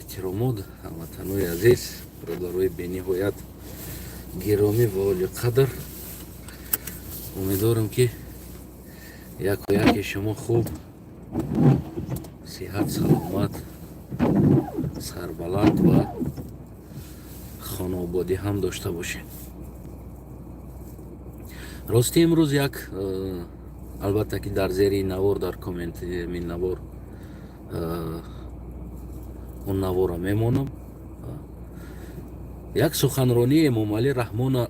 Эҳтиромот, ҳамватанои азиз, бародарои бениҳоят гиромӣ ва олиқадр. Умедворам, ки яко яке шумо хуб, сиҳат, саломат, сарбаланд ва хонаободӣ ҳам дошта бошед. Ростӣ, имрӯз як албатта ки дар зери навор, дар комменти ин навор он наворро мемонам, як суханронии Эмомалӣ Раҳмона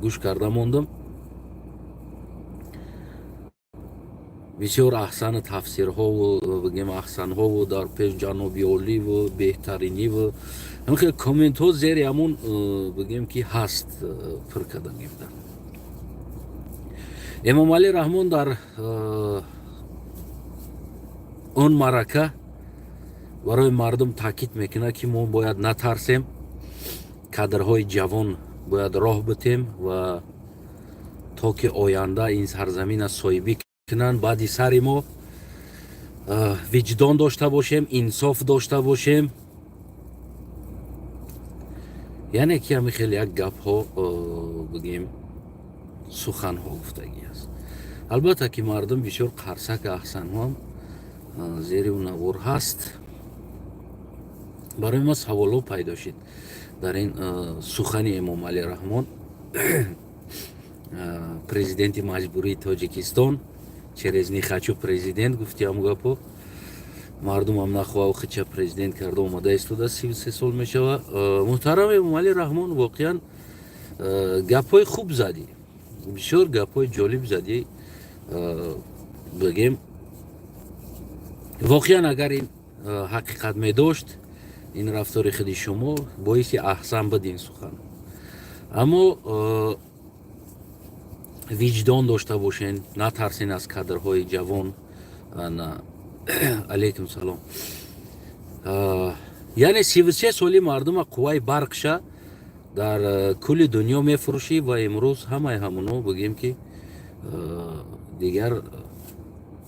гӯш карда мондам. Бисёр аҳсану тафсирҳову, бигем, аҳсанҳову дар пеш ҷаноби оливу беҳтариниву ҳамин комментҳо зери ҳамон, бигем, ки ҳаст, пур карда гирифтанд. Эмомалӣ Раҳмон дар он маърака барои мардум таъкид мекунад, ки мо бояд натарсем, кадрҳои ҷавон бояд роҳ битем ва то ки оянда ин сарзамина соҳибӣ кунанд баъди сари мо, виҷдон дошта бошем, инсоф дошта бошем. Яъне ки ҳами хеле як гапҳо, бигем, суханҳо гуфтагӣ аст. Албатта ки мардум бисёр қарсак, аҳсанҳоам зери у навор ҳаст. Барои ма саволҳо пайдо шид дар ин сухани Эмомалӣ Раҳмон, президенти маҷбурии Тоҷикистон, через не хочу президент гуфти. Ҳам гапо мардумам нахоҳав, хича президент карда омада истода, 33 сол мешава. Муҳтарам Эмомалӣ Раҳмон, воқеан гапҳои хуб задӣ, бисёр гапҳои ҷолиб задӣ. Бигем, воқеан агар ин ҳақиқат медошт, ин рафтори худи шумо боиси аҳсан буд ин сухан. Аммо виҷдон дошта бошен, натарсен аз кадрҳои ҷавон. Алейкум салом. Яъне 33 соли мардума қувваи барқша дар кулли дунё мефурӯшӣ ва имрӯз ҳамаи ҳамуно, бигем, ки дигар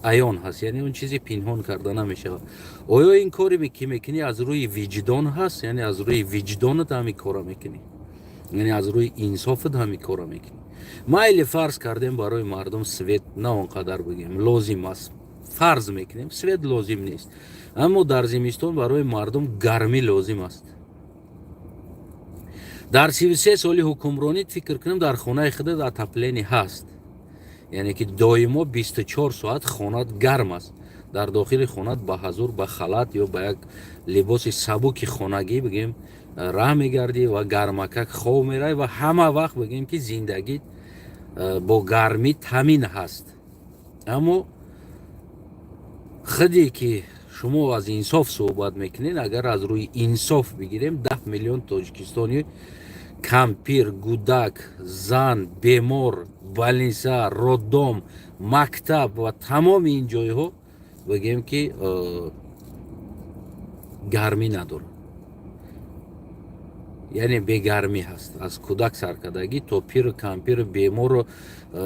аён ҳаст, яъне он чизе пинҳон карда намешавад. Оё ин коре ки мекунӣ, аз рӯи виҷдон ҳаст? Яъне аз рӯи виҷдонат ҳамин кора мекунӣ, яъне аз рӯи инсофат ҳамин кора мекунӣ? Майли, фарз кардем, барои мардум свет на он қадар, бигем, лозим аст. Фарз мекунем, свет лозим нест, аммо дар зимистон барои мардум гармӣ лозим аст. Дар 33 соли ҳукмронӣ, фикр кунем, дар хонаи худат отопление ҳаст, яъне ки доимо 24 соат хонат гарм аст. Дар дохили хонат ба ҳазур, ба халат ё ба як либоси сабуки хонагӣ, бигем, раҳ мегардӣ ва гармакак хов меравӣ ва ҳама вақт, бигем, ки зиндагӣ бо гармӣ таъмин ҳаст. Аммо худе ки шумо аз инсоф суҳбат мекунед, агар аз рӯи инсоф бигирем, 10 миллион тоҷикистони кампир, гудак, зан, бемор, больница, роддом, мактаб ва тамоми ин ҷойҳо, бигем, ки гармӣ надорад, яъне бегармӣ ҳаст, аз кӯдак саркардагӣ то пиру кампиру бемору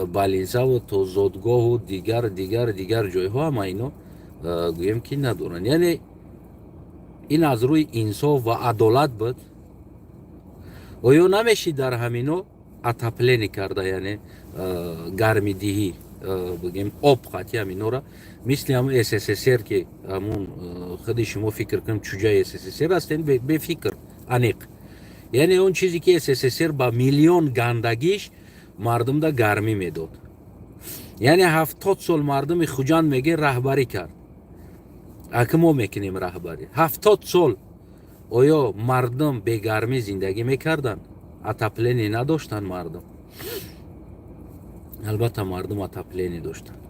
больница ву то зодгоҳу дигар, дигар, дигар ҷойҳо, ҳама ино, гӯем, ки надоранд. Яъне ин аз рӯи инсоф ва адолат буд? Оё намешид дар ҳамино отопление карда, яъне гармидиҳӣ, бигем, об қатъи ҳаминора, мисли ҳамун СССР, ки ҳамун худи шумо, фикр кунем, чуҷаи СССР ҳастен, бефикр аниқ. Яъне он чизе ки СССР ба миллион гандагиш мардумда гармӣ медод, яъне 70 сол мардуми Хуҷанд, меге, раҳбарӣ кард. Аки мо мекунем раҳбарӣ 70 сол, оё мардум бегармӣ зиндагӣ мекарданд? Отопление надоштанд мардум? Албатта, мардум отопление доштанд.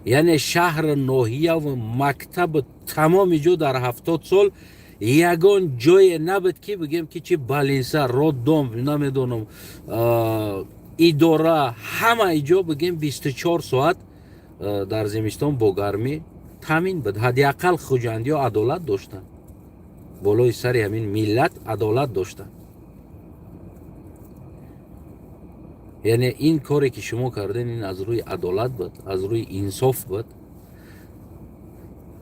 Яъне шаҳр, ноҳияву мактабу тамоми ҷо дар 70 сол ягон ҷое набуд, ки бигем, ки чи больница, роддом, намедонам, идора, ҳамаи ҷо, бигем, 24 соат дар зимистон бо гармӣ таъмин буд. Ҳадди ақал хуҷандиё адолат доштанд, болои сари ҳамин миллат адолат доштанд. Яъне ин коре ки шумо кардем, ин аз рӯи адолат буд, аз рӯи инсоф буд?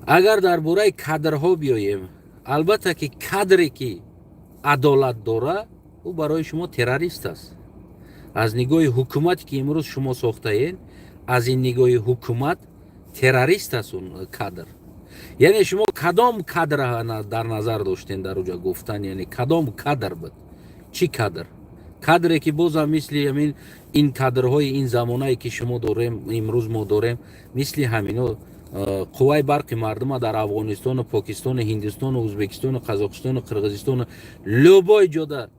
Агар дар бораи кадрҳо биёем, албатта, ки кадре, ки адолат дора, ӯ барои шумо террорист аст. Аз нигоҳи ҳукумате, ки имрӯз шумо сохтаед, аз ин нигоҳи ҳукумат террорист аст он кадр. Яъне шумо кадом кадра дар назар доштен дар уҷа гуфтан? Яъне кадом кадр буд? Чӣ кадр? Кадре, ки бозам мисли ҳамин ин кадрҳои ин замонае, ки шумо дорем, имрӯз мо дорем, мисли ҳамино қувваи барқи мардума дар Афғонистону Покистону Ҳиндистону Ӯзбекистону Қазоқистону Қирғизистону любой ҷода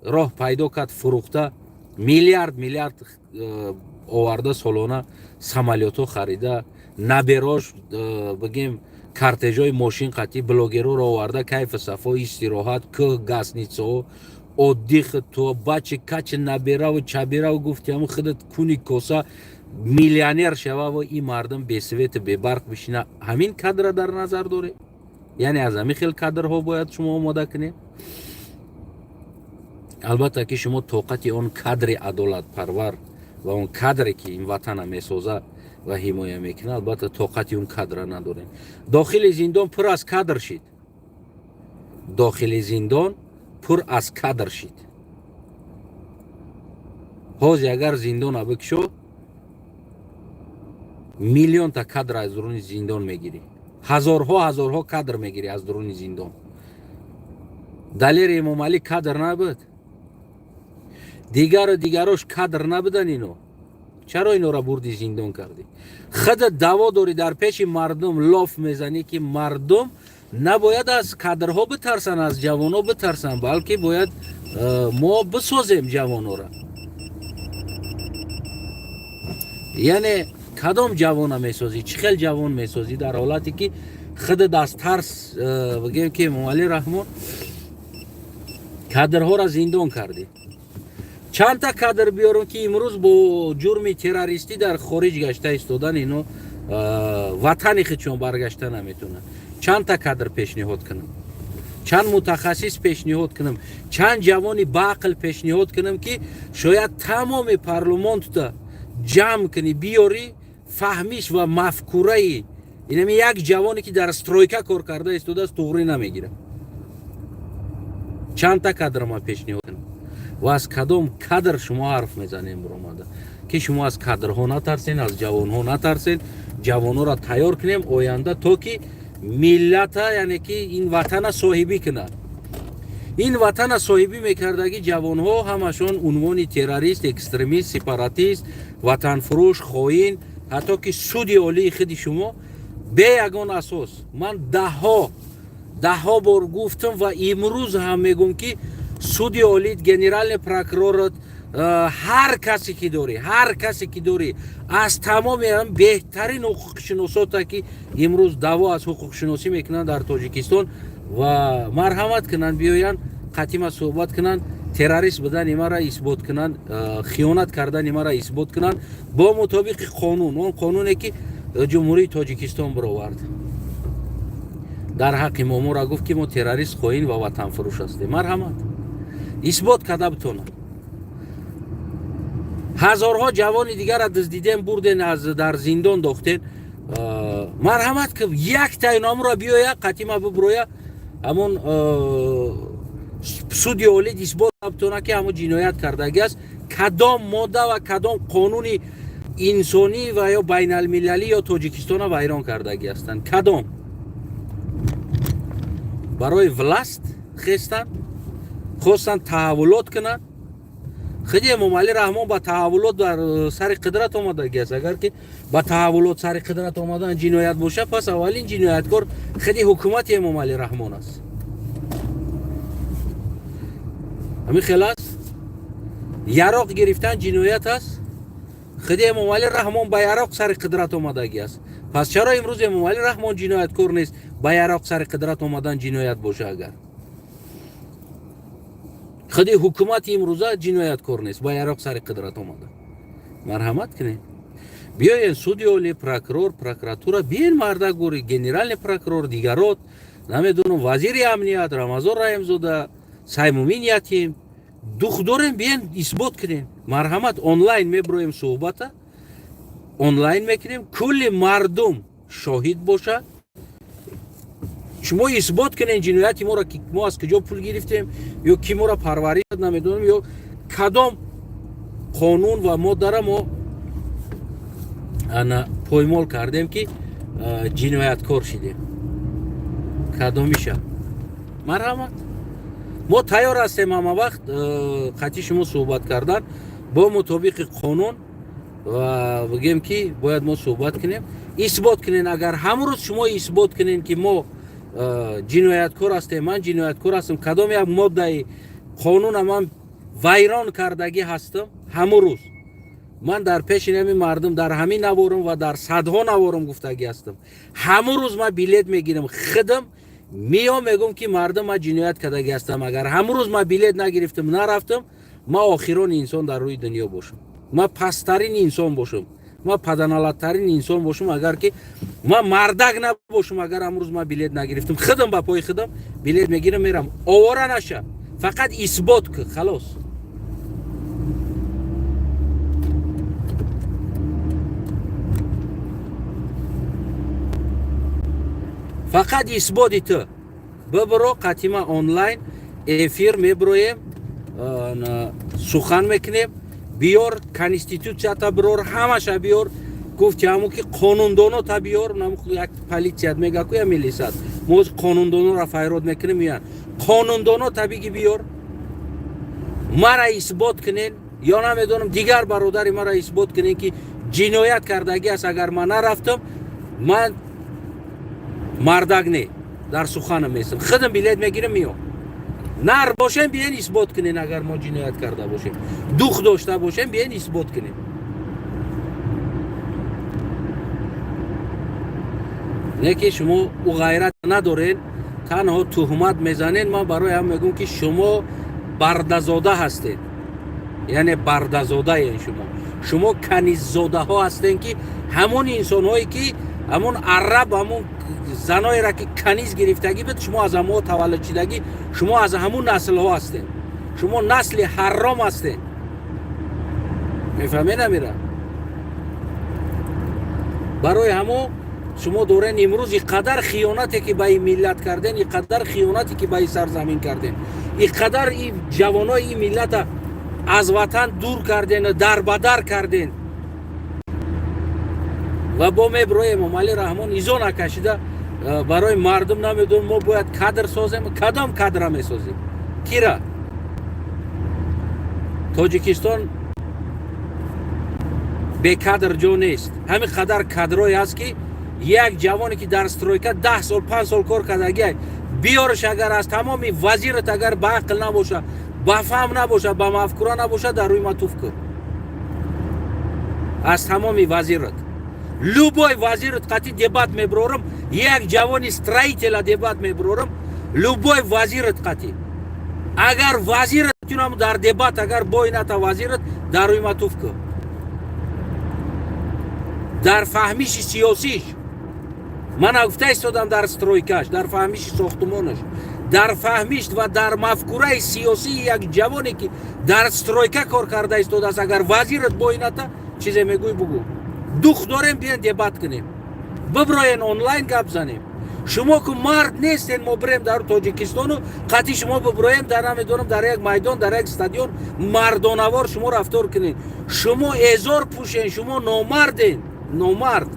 роҳ пайдо кард, фурӯхта, миллиард миллиард оварда, солона самолётҳо харида, наберош, бигем, кортежҳои мошин қатӣ блогерҳоро оварда, кайфу сафо, истироҳат, кӯҳ, гостиницаҳо, отдых, то бачи качи, набераву чабераву, гуфти ҳамн худат куни коса миллионер шававу ин мардум бесвету бебарқ бишина. Ҳамин кадра дар назар доред? Яъне аз ҳамин хел кадрҳо бояд шумо омода кунед? Албатта, ки шумо тоқати он кадри адолатпарвар ва он кадре, ки ин ватана месозад ва ҳимоя мекунад, албатта, тоқати он кадра надорем. Дохили зиндон пур аз кадр шид, дохили зиндон пур аз кадр шид. Ҳози агар зиндона бикшо, миллионта кадр аз дуруни зиндон мегирӣ, ҳазорҳо, ҳазорҳо кадр мегирӣ аз дуруни зиндон. Далери Эмомалӣ кадр набуд, дигару дигарош кадр набудан. Ино чаро инора бурди, зиндон кардӣ? Худат даъво дорӣ, дар пеши мардум лоф мезанӣ, ки мардум набояд аз кадрҳо битарсанд, аз ҷавонҳо битарсанд, балки бояд мо бисозем ҷавонҳоро. Яъне кадом ҷавона месозӣ? Чӣ хел ҷавон месозӣ, дар ҳолате ки худат аз тарс, бигем, ки Эмомалӣ Раҳмон кадрҳоро зиндон кардӣ? Чандта кадр биёрам, ки имрӯз бо ҷурми террористӣ дар хориҷ гашта истодан, ино ватани худшон баргашта наметавонанд? Чандта кадр пешниҳод кунам? Чанд мутахассис пешниҳод кунам? Чанд ҷавони баақл пешниҳод кунам, ки шояд тамоми парлумонта ҷамъ кунӣ, биёрӣ, фаҳмиш ва мафкураи инами як ҷавоне, ки дар стройка кор карда истодааст, туғрӣ намегирад? Чандта кадр ман пешниҳод кунам ва аз кадом кадр шумо ҳарф мезанем, биромада, ки шумо аз кадрҳо натарсен, аз ҷавонҳо натарсен, ҷавонҳоро тайёр кунем оянда, то ки миллата, яъне ки ин ватана соҳибӣ кунад? Ин ватана соҳибӣ мекардаги ҷавонҳо ҳамашон унвони террорист, экстремист, сепаратист, ватанфурӯш, хоин, ҳатто ки суди олии худи шумо бе ягон асос. Ман даҳҳо, даҳҳо бор гуфтам ва имрӯз ҳам мегӯм, ки суди олӣ, генеральный прокуророт, ҳар касе ки дорӣ, ҳар касе ки дорӣ, аз тамоми беҳтарин ҳуқуқшиносота, ки имрӯз даъво аз ҳуқуқшиносӣ мекунанд дар Тоҷикистон, ва марҳамат кунанд, биёянд, қатима суҳбат кунанд, террорист будани маро исбот кунанд, хиёнат кардани маро исбот кунанд бо мутобиқи қонун, он қонуне, ки Ҷумҳурии Тоҷикистон бировард дар ҳаққи мо. Моро гуфт, ки мо террорист, хоин ва ватанфурӯш ҳастем. Марҳамат, исбот карда битонад. Ҳазорҳо ҷавони дигарро дуздидем, бурден, аз дар зиндон дохтен. Марҳамат, ки якта иномро биёя, қатима биброя, ҳамон суди олӣ исбот битона, ки ҳамон ҷиноят кардагӣ аст, кадом модда ва кадом қонуни инсонӣ ва ё байналмилалӣ ё Тоҷикистона вайрон кардагӣ ҳастанд. Кадом барои власть хестанд, хостанд таҳаввулот кунанд. Худи Эмомалӣ Раҳмон ба таҳаввулот дар сари қудрат омадагӣ аст. Агар ки ба таҳаввулот сари қудрат омадан ҷиноят бошад, пас аввалин ҷинояткор худи ҳукумати Эмомалӣ Раҳмон аст. Ҳамин хел аст. Яроқ гирифтан ҷиноят аст. Худи Эмомалӣ Раҳмон ба яроқ сари қудрат омадагӣ аст. Пас чаро имрӯз Эмомалӣ Раҳмон ҷинояткор нест, ба яроқ сари қудрат омадан ҷиноят боша агар? Худи ҳукумати имрӯза ҷинояткор нест, ба яроқ сари қудрат омада? Марҳамат кунед, биёен, суди олӣ, прокурор, прокуратура, биен, мардак гури, генеральный прокурор, дигарот, намедонам, вазири амният Рамазон Раҳимзода, Саймумин Ятим, дух дорем, биен, исбот кунем. Марҳамат, онлайн меброем, суҳбата онлайн мекунем, кулли мардум шоҳид бошад. Шумо исбот кунед ҷинояти моро, ки мо аз куҷо пул гирифтем ё ки моро парвариш, намедонам, ё кадом қонун ва моддара мо ана поймол кардем, ки ҷинояткор шидем, кадомиша? Марҳамат, мо тайёр ҳастем ҳама вақт қатъи шумо суҳбат кардан бо мутобиқи қонун ва бигем, ки бояд мо суҳбат кунем. Исбот кунен. Агар ҳамон рӯз шумо исбот кунен, ки мо ҷинояткор ҳастем, ман ҷинояткор ҳастам, кадом як моддаи қонуна ман вайрон кардагӣ ҳастам, ҳамон рӯз ман дар пеши ҳамин мардум, дар ҳамин наворам ва дар садҳо наворам гуфтагӣ ҳастам, ҳамон рӯз ман билет мегирам, худам меом, мегӯм, ки мардум, ман ҷиноят кардагӣ ҳастам. Агар ҳамон рӯз ман билет нагирифтам, нарафтам, ман охирони инсон дар рӯи дунё бошам, ман пасттарин инсон бошам, ман паданалаттарин инсон бошам, агар ки ман мардак набошам. Агар ҳамон рӯз ман билет нагирифтам, худам ба пои худам билет мегирам, мерам. Овора наша, фақат исбот ки, халос. Фақат исботи ту бибиро. Қатима онлайн эфир мебироем, сухан мекунем. Биёр конститутсията, бирор ҳамаша биёр. Гуфти ҳамо ки қонундонота биёр. Як полицият мега ку, я милисат. Мо қонундонора файрод мекунем, меян. Қонундонота биги, биёр, мара исбот кунен ё намедонам, дигар бародари мара исбот кунен, ки ҷиноят кардагӣ аст. Агар ман нарафтам, ман мардак не, дар суханам местам. Худам билет мегирам, меём. Нар бошем, биен исбот кунен. Агар мо ҷиноят карда бошем, дух дошта бошем, биен исбот кунем. Не ки шумо ӯ ғайрат надорен, танҳо туҳмат мезанен. Ман барои ҳам мегӯм, ки шумо бардазода ҳастед, яъне бардазодаен шумо. Шумо каниззодаҳо ҳастен, ки ҳамон инсонҳое, ки ҳамон араб, ҳамон заноеро ки каниз гирифтагӣ буд, шумо аз ҳамоҳо таваллуд шидагӣ. Шумо аз ҳамун наслҳо ҳастед. Шумо насли ҳарром ҳастед, мефаҳмед? Амира, барои ҳамо шумо дорен имрӯз и қадар хиёнате, ки ба ин миллат карден, и қадар хиёнате, ки ба ин сарзамин карден, и қадар и ҷавонои ин миллата аз ватан дур карден, дарбадар карден. Ва бо меброем, Эмомалӣ Раҳмон изо накашида барои мардум, намедонам, мо бояд кадр созем. Кадом кадра месозем? Кира? Тоҷикистон бекадр ҷо нест. Ҳамин қадар кадрое ҳаст, ки як ҷавоне, ки дар стройка 10 сол, 5 сол кор кардагиай, биёраш. Агар аз тамоми вазират агар ба ақл набоша, ба фаҳм набоша, ба мафкура набоша, дар рӯи ма туф кун. Аз тамоми вазират, любой вазират қатъи дебат меброрам, як ҷавони строителя дебат меброрам. Любой вазират қатъи, агар вазират дар дебат агар бой ната, вазират дар рӯи ма туф кун. Дар фаҳмиши сиёсиш ман гуфта истодам, дар стройкаш, дар фаҳмиши сохтумонаш, дар фаҳмиш ва дар мафкураи сиёсии як ҷавоне, ки дар стройка кор карда истодааст, агар вазират бой ната, чизе мегӯй, бугӯ. Дух дорем, биен дебат кунем, биброен, онлайн гап занем. Шумо ку мард нестен. Мо бирем дар Тоҷикистону қатъи шумо биброем, дар намедонам, дар як майдон, дар як стадион мардонавор шумо рафтор кунед. Шумо эзор пӯшен, шумо номарден, номард.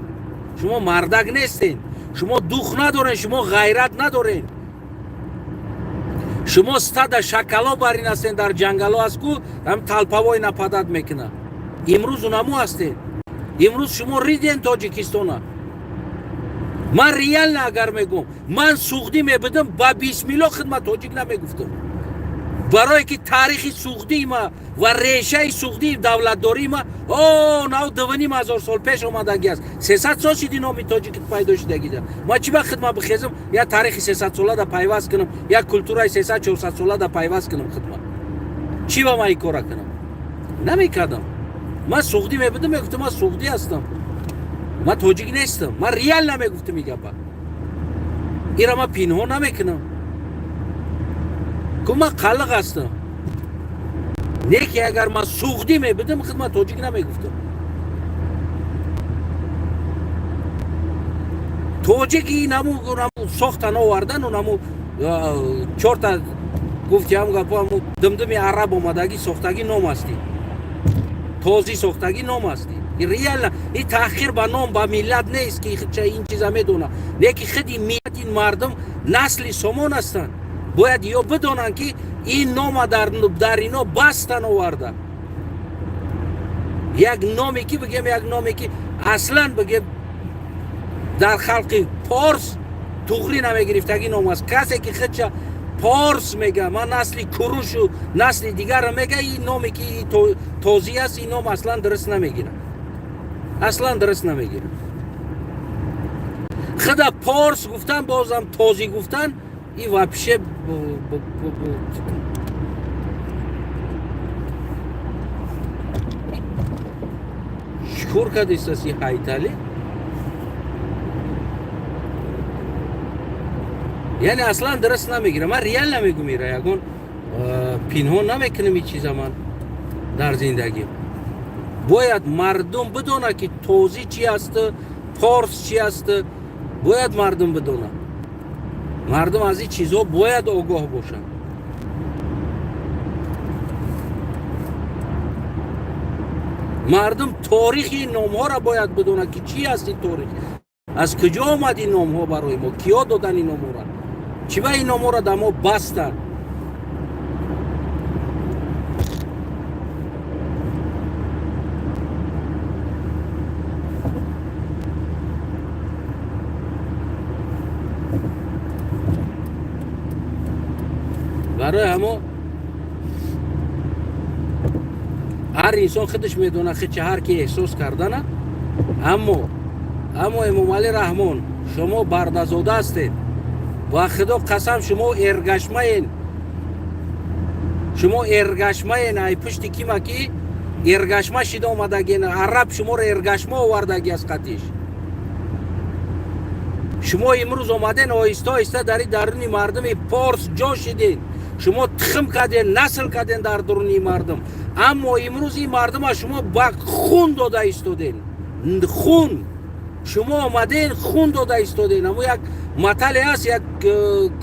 Шумо мардак нестен, шумо дух надорен, шумо ғайрат надорен. Шумо стада шакало барин ҳастен, дар ҷангало аст ку, ҳам толповой нападать мекунад. Имрӯз унамо ҳастен. Имрӯз шумо риден Тоҷикистона. Ман реально агар мегӯм, ман суғдӣ мебудам, ба бисмилло хидмат тоҷик намегуфтам, барое ки таърихи суғдии ма ва решаи суғдии давлатдории ма о нав 2500 сол пеш омадагӣ аст. 300 сол шиди номи тоҷик пайдо шудагида. Ма чӣ ба хидмат бихезам, як таърихи 300 солада пайваст кунам, як культураи 300, 400 солада пайваст кунам? Хидмат чӣ ба ман ин кора кунам? Намекардам. Ман суғдӣ мебудам, мегуфтам, ман суғдӣ ҳастам, ман тоҷик нестам. Ман реально мегуфтам и гапа, ира ман пинҳон намекунам ку, ман қалиқ ҳастам. Не ки агар ман суғдӣ мебудам, хидмат тоҷик намегуфтам. Тоҷик ин ҳамун Сохтан, овардан, унаму чорта гуфти ҳам гапо, ҳаму димдими араб омадагӣ сохтагӣ ном ҳастӣ, тозӣ сохтагӣ ном ҳастӣ. Реально и таъхир ба ном, ба миллат нест, ки ин чиза медона, не ки худи миллат, ин мардум насли Сомон ҳастанд, бояд ё бидонанд, ки ин нома дар ино бастан оварда. Як номе ки бигем, як номе ки аслан бигем, дар халқи порс туғрӣ намегирифтагӣ ном аст. Касе ки худша порс мега, ман насли Курушу насли дигарро мега, ин номе ки тозӣ аст, ин ном аслан дуруст намегирад, аслан дуруст намегирад. Худа порс гуфтан, бозам тозӣ гуфтан, и вообще чикор кардистаси ҳайталӣ? Яъне аслан дуруст намегирам. Ман реально мегум, ира ягон пинҳон намекунам ин чиза. Ман дар зиндагим бояд мардум бидонад, ки тозӣ чи аст, порс чи аст. Бояд мардум бидонад, мардум аз ин чизҳо бояд огоҳ бошанд. Мардум торихи ин номҳоро бояд бидонад, ки чӣ аст ин торих, аз куҷо омад ин номҳо барои мо, киё додан ин номҳоро, чӣ ба ин номҳоро дар мо бастанд. Барои ҳамо ҳар инсон худаш медонад, худча ҳар ки эҳсос кардана. Аммо Эмомалӣ Раҳмон, шумо бардазода ҳастед, ва Худо қасам, шумо эргашмаен, шумо эргашмаен. Ай пушти кима ки эргашма шида омадаген, араб шуморо эргашма овардаги аз қатиш. Шумо имрӯз омаден, оҳиста оҳиста дар даруни мардуми порс ҷо шиден, шумо тухм карден, насл карден дар дуруни мардум. Аммо имрӯз ин мардума шумо ба хун дода истоден, хун. Шумо омаден, хун дода истоден. Амо як матале ҳаст: як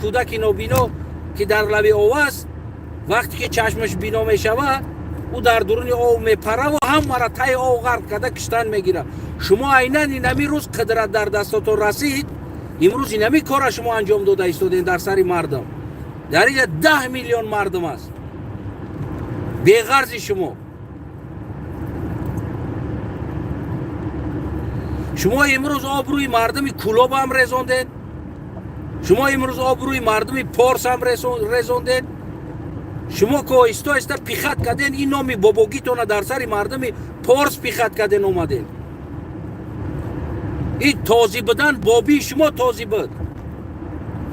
кӯдаки нобино, ки дар лаби ов аст, вақте ки чашмаш бино мешавад, ӯ дар дуруни ов мепараву ҳамаро таи ов ғарқ карда киштан мегирад. Шумо айнан инами рӯз қудрат дар дастотон расид, имрӯз инами кора шумо анҷом дода истоден дар сари мардум. Дар инҷа 10 миллион мардум аст беғарзи шумо. Шумо имрӯз обрӯи мардуми Кулобам резондед, шумо имрӯз обрӯи мардуми порсам резондед. Шумо ки оҳиста оҳиста пихать карден, ин номи бобогитона дар сари мардуми порс пихать карден, омаден. Ин тозӣ будан, бобии шумо тозӣ буд.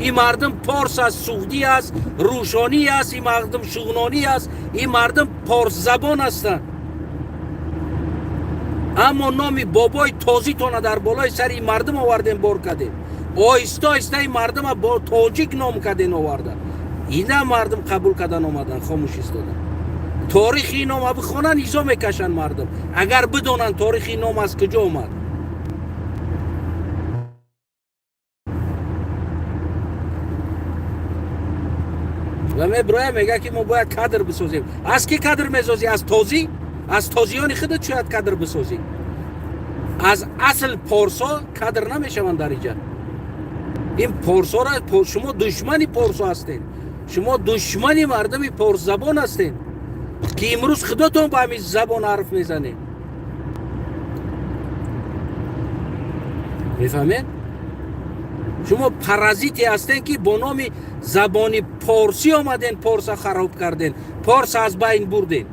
Ин мардум порс аст, суғдӣ аст, рӯшонӣ аст, ин мардум шуғнонӣ аст, ин мардум порсзабон ҳастанд. Аммо номи бобои тозитона дар болои сари ин мардум овардем, бор кардем. Оҳиста оҳиста ин мардума бо тоҷик ном карден, оварда. Ина мардум қабул кардан омадан, хомӯш истодан. Торихи ин нома бихонанд, изо мекашанд мардум, агар бидонанд торихи ин ном аз куҷо омад. Ва меброя, мега, ки мо бояд кадр бисозем. Аз ки кадр месозӣ? Аз тозӣ? Аз тозиёни худат шояд кадр бисозӣ. Аз асл порсо кадр намешаванд дар иҷа. Ин порсора, шумо душмани порсо ҳастед, шумо душмани мардуми порсзабон ҳастед, ки имрӯз худотон ба ҳамин забон ҳарф мезанед. Мефаҳмед? Шумо паразите ҳастед, ки бо номи забони порсӣ омаден, порса хароб карден, порса аз байн бурден.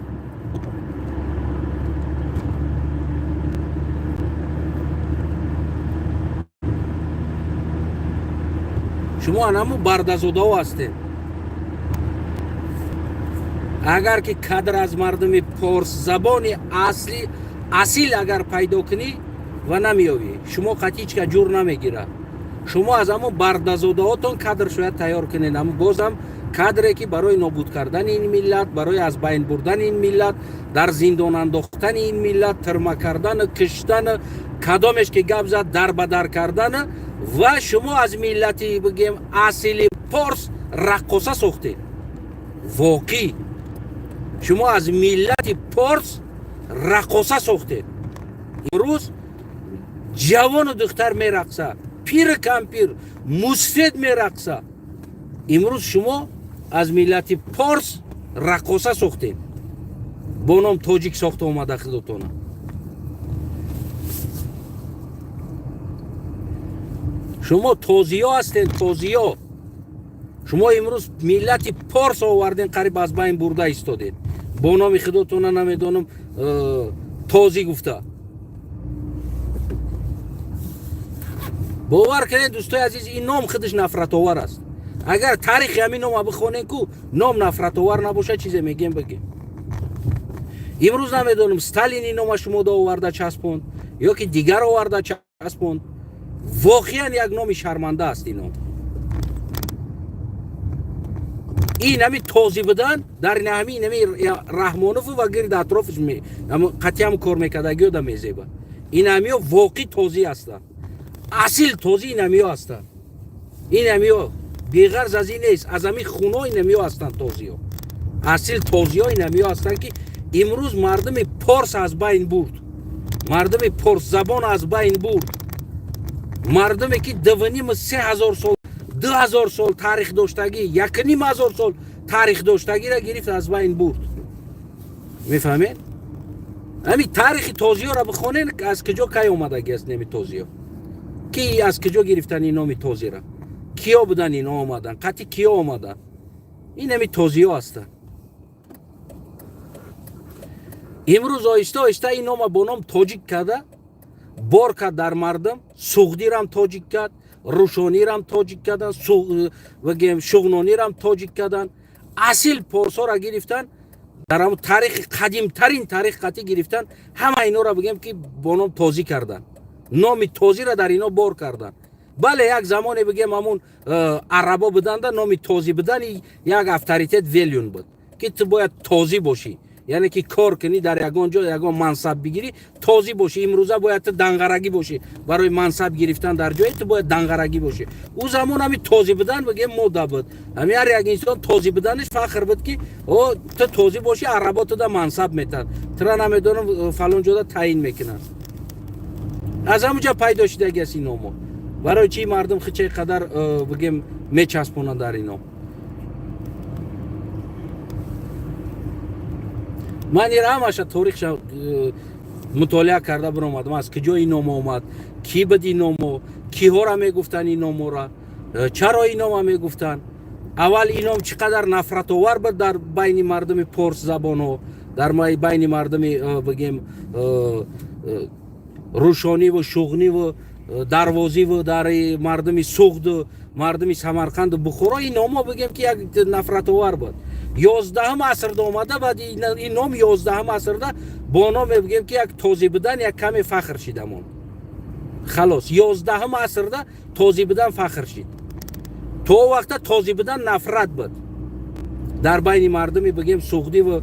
Шумо анаму бардазодаҳо ҳастед. Агар ки кадр аз мардуми порсзабони асли асил агар пайдо кунӣ ва намеёвӣ, шумо қатичка ҷур намегирад. Шумо аз ҳамон бардазодаҳотон кадр шояд тайёр кунед, аммо бозам кадре, ки барои нобуд кардани ин миллат, барои аз байн бурдани ин миллат, дар зиндон андохтани ин миллат, тирма кардану киштану, кадомеш ки гап зад, дар ба дар кардану. Ва шумо аз миллати, бигем, асили порс раққоса сохтед. Воқеъ, шумо аз миллати порс раққоса сохтед. Имрӯз ҷавону духтар мерақса, пири кампир, мусфед мерақса. Имрӯз шумо аз миллати порс раққоса сохтед, бо ном тоҷик сохта омада худотона. Шумо тозиё ҳастед, тозиё. Шумо имрӯз миллати порс оварден, қариб аз байн бурда истодед бо номи худотона, намедонам, тозӣ гуфта. Бовар кунед, дӯстои азиз, ин ном худаш нафратовар аст. Агар таърихи ҳамин нома бихонем ку, ном нафратовар набошад, чизе мегем, бигем. Имрӯз намедонам, Сталин ин нома шумо оварда часпонд ё ки дигар оварда часпонд. Воқеан як номи шарманда аст ин ном. Ин ҳами тозӣ будан дар ҳами ҳами Раҳмонову ва гирди атрофиш қатъиам кор мекардагиё да мезеба. Ин ҳамиё воқеъ тозӣ ҳастанд, асил тозӣ ин ҳамиё ҳастанд. Ин ҳамиё беғарз аз ин нест, аз ҳами хуно ин ҳамиё ҳастанд тозиё. Асил тозиё ин ҳамиё ҳастанд, ки имрӯз мардуми порс аз байн бурд, мардуми порсзабон аз байн бурд, мардуме ки 2,5-3 ҳазор сол, 2000 сол таърих доштагӣ, 1,5 ҳазор сол таърих доштагиро гирифт, аз байн бурд. Мефаҳмед? Ҳами таърихи тозиёро бихонен, аз куҷо, кай омадагӣ аст неми тозиё, ки аз куҷо гирифтан ин номи тозира, киё будан ино, омадан қатъи киё омадан. Ин ҳами тозиё ҳастанд. Имрӯз оҳиста оҳиста ин нома бо ном тоҷик карда бор кард дар мардум. Суғдирам тоҷик кард, рӯшонирам тоҷик кардан, бигем, шуғнонирам тоҷик кардан. Асил порсора гирифтан, дар ҳамн таърихи қадимтарин таърих қатъӣ гирифтан, ҳама инора, бигем, ки бо ном тозӣ кардан, номи тозиро дар ино бор кардан. Бале, як замоне, бигем, ҳамун арабо буданда, номи тозӣ будани як авторитет велюн буд, ки ту бояд тозӣ бошӣ, яъне ки кор кунӣ дар ягон ҷо, ягон мансаб бигирӣ, тозӣ бошӣ. Имрӯза бояд ту данғарагӣ бошӣ. Барои мансаб гирифтан дар ҷое ту бояд данғарагӣ бошӣ. Ӯ замон ҳами тозӣ будан, бигем, мода буд. Ҳами ҳар як инсон тозӣ буданаш фахр буд, ки о, ту тозӣ бошӣ, арабо туда мансаб метаҳанд, тура, намедонам, фалон ҷода таъин мекунанд. Аз ҳамун ҷа пайдо шидаги аст ин номо. Барои чӣ мардум хичаи қадар, бигем, мечаспонанд дар ин ном? Ман ира ҳамаша торихша мутолиа карда биромадам, аз куҷо ин ном омад, кӣ буд ин номо, киҳора мегуфтанд ин номора, чаро ин нома мегуфтанд. Аввал ин ном чӣ қадар нафратовар буд дар байни мардуми порсзабонҳо, дар байни мардуми, бигем, рӯшониву шуғниву дарвозиву дар мардуми Суғду мардуми Самарқанду Бухоро. Ин номо, бигем, ки як нафратовар буд. 11-ум асрда омада, баъд ин ном 11-ум асрда бо номе, бигем, ки як тозӣ будан як каме фахр шида монд. Халос, 11-ум асрда тозӣ будан фахр шид. То вақта тозӣ будан нафрат буд дар байни мардуми, бигем, суғдиву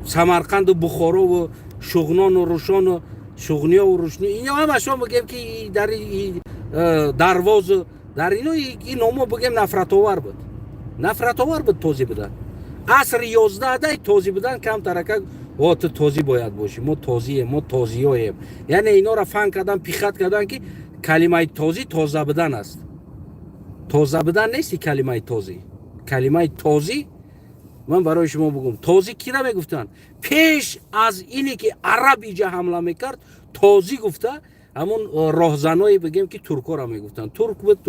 Самарқанду Бухорову Шуғнону Рушону Шуғниёву Рушни. Ино ҳамашон, бигем, ки дар Дарвозу дар ино ин номо, бигем, нафратовар буд, нафратовар буд тозӣ будан. Асри 11-дай тозӣ будан камтарака, о, ту тозӣ бояд бошӣ, мо тозием, мо тозиёем. Яъне инора фан кардан, пихать кардан, ки калимаи тозӣ тоза будан аст. Тоза будан нести калимаи тозӣ. Калимаи тозӣ, ман барои шумо бигӯм, тозӣ кира мегуфтанд пеш аз ине ки араб иҷа ҳамла мекард? Тозӣ гуфта ҳамун роҳзаное, бигем, ки туркора мегуфтанд. Турк буд,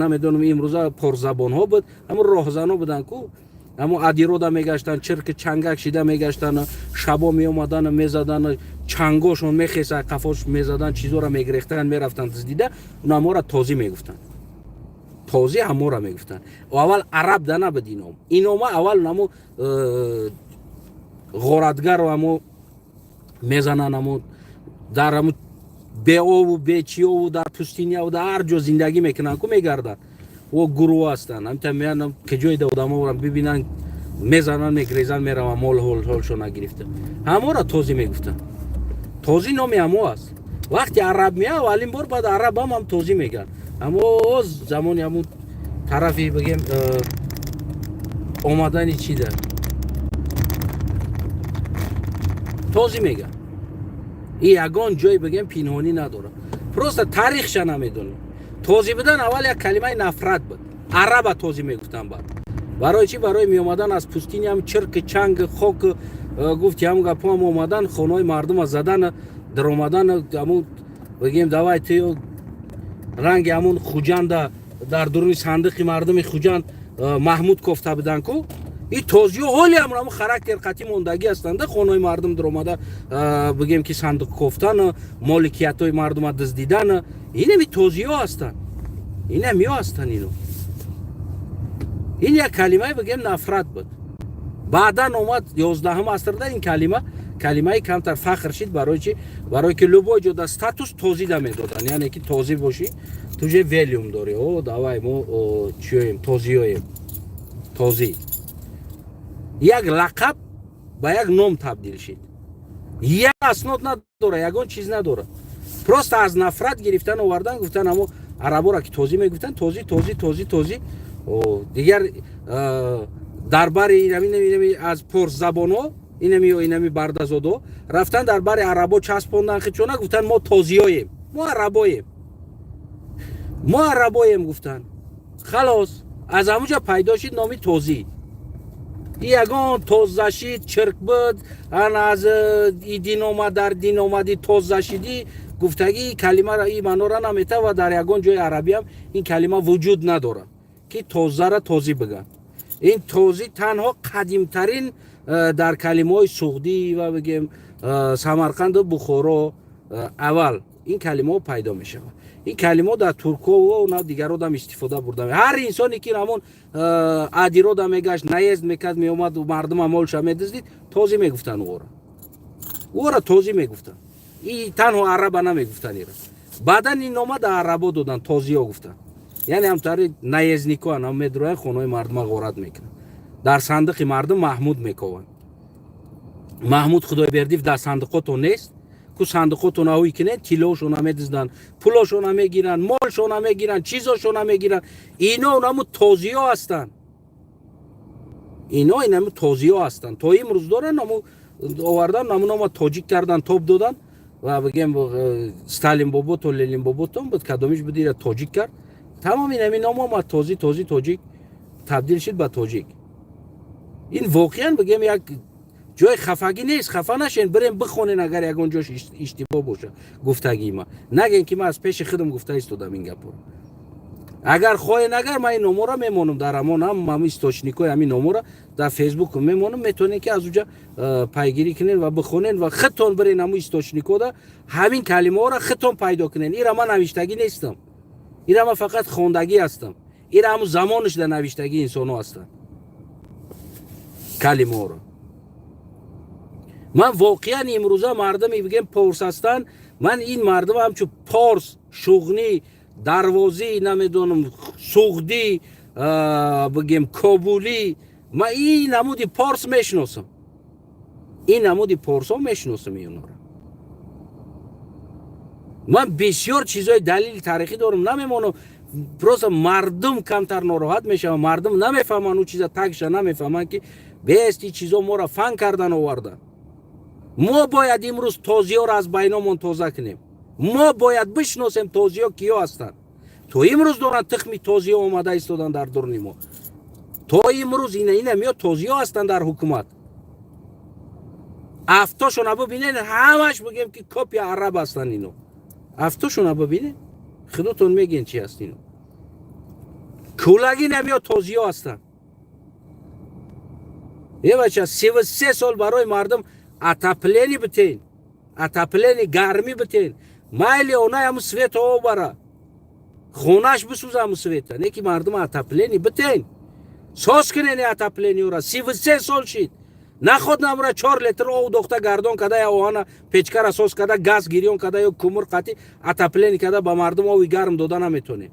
намедонам, имрӯза порзабонҳо буд, ҳамун роҳзано буданд ку, ҳамун адирода мегаштанд, чирки чангак шида мегаштанд, шабо меомадан, мезадан, чангошон мехеса, қафош мезадан, чизора мегирехтанд, мерафтанд дида, унамора тозӣ мегуфтанд. Тозӣ ҳамора мегуфтанд. Аввал араб да набуд ин ном. Ин нома аввал намо ғоратгару ҳамо мезананд, ҳамо дар ҳамо беову бечиёву дар пустыня ву дар ҳар ҷо зиндагӣ мекунанд ку, мегарданд, о гурӯҳ ҳастанд. Ҳамта меянд, киҷои да одаморо бибинанд, мезананд, мегрезанд, мераванд, мол ҳолшо нагирифта. Ҳамора тозӣ мегуфтанд. Тозӣ номи ҳамо аст. Вақти араб меа аввалин бор, баъд арабам ҳам тозӣ мегӯянд. Аммо замони ҳамун тарафи, бигем, омадани чида тозӣ мегӯянд. И ягон ҷой, бигем, пинҳонӣ надорад, просто таърихша намедонем. Тозӣ будан аввал як калимаи нафрат буд, араба тозӣ мегуфтанд. Баъд барои чӣ? Барои меомадан аз пустыня, ҳам чирки, чанг, хок, гуфти ҳамун гапоам, омадан, хонаҳои мардума задан, даромадан, ҳамун, бигем, давай ту ранги ҳамун Хуҷанда дар дуруни сандиқи мардуми Хуҷанд Маҳмуд кофта будан ку. И тозиё ҳоли ҳам ҳамун характер қатӣ мондагӣ ҳастанд. Хонаҳои мардум даромада, бигем, ки сандуқ кофтан, моликиятҳои мардума дуздидан, инами тозиё ҳастанд, инамиё ҳастанд ино. Ин як калимае, бигем, нафрат буд. Баъдан омад, 11-ум асрда ин калима калимаи камтар фахр шид. Барои чи? Барое ки любой ҷода статус тозида медоданд, яъне ки тозӣ бошӣ, ту же велюм дорӣ. О, давай, мо чиёем? Тозиёем. Тозӣ як лақаб ба як ном табдил шид. Як аснод надора, ягон чиз надора, просто аз нафрат гирифтан, овардан, гуфтан. Амо арабора ки тозӣ мегуфтан, тозӣ, тозӣ, тозӣ, тозӣ. Дигар дар бари аз порсзабонҳо, инами ё инами бардазодо рафтан, дар бари арабо часпондан хичона, гуфтан: «Мо тозиёем, мо арабоем, мо арабоем», гуфтан. Халос, аз ҳамуҷа пайдо шид номи тозӣ. Ягон тоза шид, чирк буд, ан аз и дин омад, дар дин омадӣ, тоза шидӣ гуфтагӣ. Калимаро, и маънора намета ва дар ягон ҷои арабиам ин калима вуҷуд надорад, ки тозара тозӣ бигӯянд. Ин тозӣ танҳо қадимтарин дар калимаҳои суғдӣ ва, бигем, Самарқанду Бухоро аввал ин калимаҳо пайдо мешавад. Ин калимаҳо дар туркову на дигародам истифода бурда. Ҳар инсоне ки ҳамон адирода мегашт, наезд мекард, меомад, мардума молша медуздид, тозӣ мегуфтанд ӯро, ӯро тозӣ мегуфтанд. И танҳо араба намегуфтанд ира. Баъдан ин нома дар арабо доданд, тозиё гуфтанд. Яъне ҳамтари наездник оан, медроянд, хонаҳои мардума ғорат мекунанд, дар сандиқи мардум Маҳмуд мекованд. Маҳмуд Худойбердиев дар сандиқото нест ку. Сандиқотона ҳуй кунед, тиллошона медизданд, пулошона мегиранд, молшона мегиранд, чизошона мегиранд. Ино наму тозиё ҳастанд, ино инаму тозиё ҳастанд. То имрӯз доранд. Наму овардан, наму нома тоҷик кардан, тоб додан ва, бигем, Сталин бобото, Ленин боботон буд, кадомиш буд, ира тоҷик кард. Тамом, инами ном омад: тозӣ, тозӣ, тоҷик, табдил шид ба тоҷик. Ин воқеан, бигем, як ҷои хафагӣ нест, хафа нашен, бирем бихонен. Агар ягон ҷош иштибоҳ боша гуфтагии ма, нагем, ки ман аз пеши худам гуфта истодам ин гапро. Агар хоҳен, агар ман ин номоро мемонам дар ҳамон ҳам источник ҳои ҳамин номоро дар Фейсбук мемонам, метавонед, ки аз уҷа пайгирӣ кунед ва бихонед ва худтон бирен ҳамун источник ҳода, ҳамин калимаҳоро худтон пайдо кунед. Ира ман навиштагӣ нестам, ира ман фақат хондагӣ ҳастам. Ира ҳамун замонаш дар навиштагӣ инсонҳо ҳастанд калимаҳоро. Ман воқеан имрӯза мардуме, бигем, порс ҳастанд, ман ин мардум ҳамчун порс, шуғнӣ, дарвозӣ, намедонам, суғдӣ, бигем, кобулӣ, ман ин намуди порс мешиносам, ин намуди порсҳо мешиносам инонро. Ман бисёр чизҳои далели таърихӣ дорам, намемонам. Просто мардум камтар нороҳат мешаванд, мардум намефаҳманд, ӯ чиза тагша намефаҳманд, ки бест и чизо моро фан кардан овардан. Мо бояд имрӯз тозиёро аз байномон тоза кунем. Мо бояд бишносем, тозиё киё ҳастанд. То имрӯз доранд, тухми тозиё омада истодан дар дуруни мо. То имрӯз ина миё тозиё ҳастанд дар ҳукумат. Автошона бибинед, ҳамаш, бигем, ки копия араб ҳастанд ино. Автошона бибинед, худотон мегӯен, чи ҳаст ино. Кӯлагӣ намиё тозиё ҳастанд. Е бача, 33 сол барои мардум отопление битен, отопление, гармӣ битен, майли она ҳаму свет о бара, хонаш бисӯза ҳаму свет а, не ки мардум отопление битен, соз кунен отопление ра. 33 сол шид, наход намра 4 литр ов дохта гардон када, я оҳана печка ра соз када, газ гирён када ё кумур қати отопление када, ба мардум ови гарм дода наметонем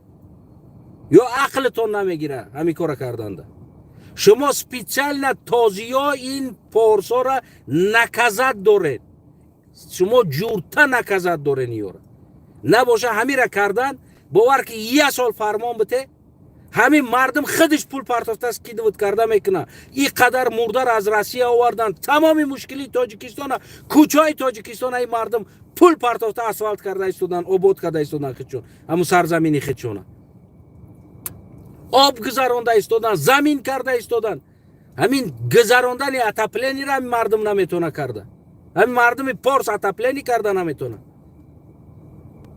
ё ақлитон намегира ҳамин кора карданда. Шумо специально тозиё, ин порсора наказать доред, шумо ҷурта наказать дорен. Ёра. Набоша, ҳамира кардан, бовар ки, як сол фармон бите, ҳамин мардум худаш пул партофта скидывать карда мекунад. И қадар мурдар аз Россия овардан, тамоми мушкилии Тоҷикистона, кӯчаи Тоҷикистона ин мардум пул партофта асфалт карда истодан, обод карда истодан худшон, ҳамун сарзамини худшона об гузаронда истодан, замин карда истодан. Ҳамин гузарондани отопление ро ҳамин мардум наметавона карда, ҳамин мардуми порс отопление карда наметавона.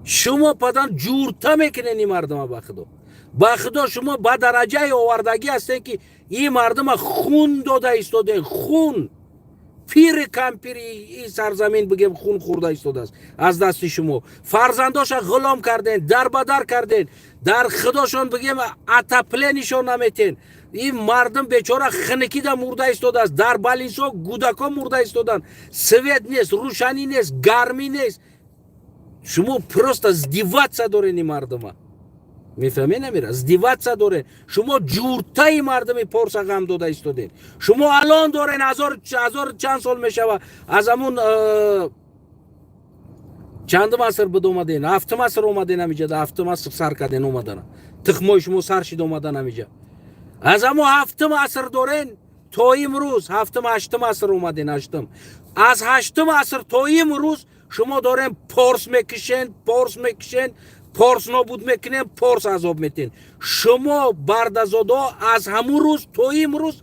Шумо падан ҷурта мекунен ин мардума. Ба худо, ба худо, шумо ба дараҷаи овардагӣ ҳастем, ки ин мардума хун дода истодем. Хун, пири кампири ин сарзамин, бигем, хун хӯрда истодааст аз дасти шумо. Фарзандоша ғулом карден, дарбадар карден, дар худошон, бигем, отопление шон наметен. Ин мардум бечора хиникида мурда истодааст, дар больница гудако мурда истоданд. Свет нест, рӯшанӣ нест, гармӣ нест. Шумо просто издеваться дорен ин мардума, мефаҳмед? Намира издеваться дорен. Шумо ҷуртаи мардуми порса ғам дода истоден. Шумо алон дорен, ҳазор чанд сол мешава, аз ҳамун чандум аср буд омаден? Ҳафтум аср омаден ҳамиҷа, ҳафтум аср сар карден омадана, тухмои шумо сар шид омадан ҳамиҷа. Аз ҳамун ҳафтум аср дорен то имрӯз, ҳафтум, ҳаштум аср омаден, ҳаштум. Аз ҳаштум аср то имрӯз шумо дорем порс мекишен, порс мекишен, порс нобуд мекунем, порс азоб метен. Шумо бардазодо аз ҳамун рӯз то имрӯз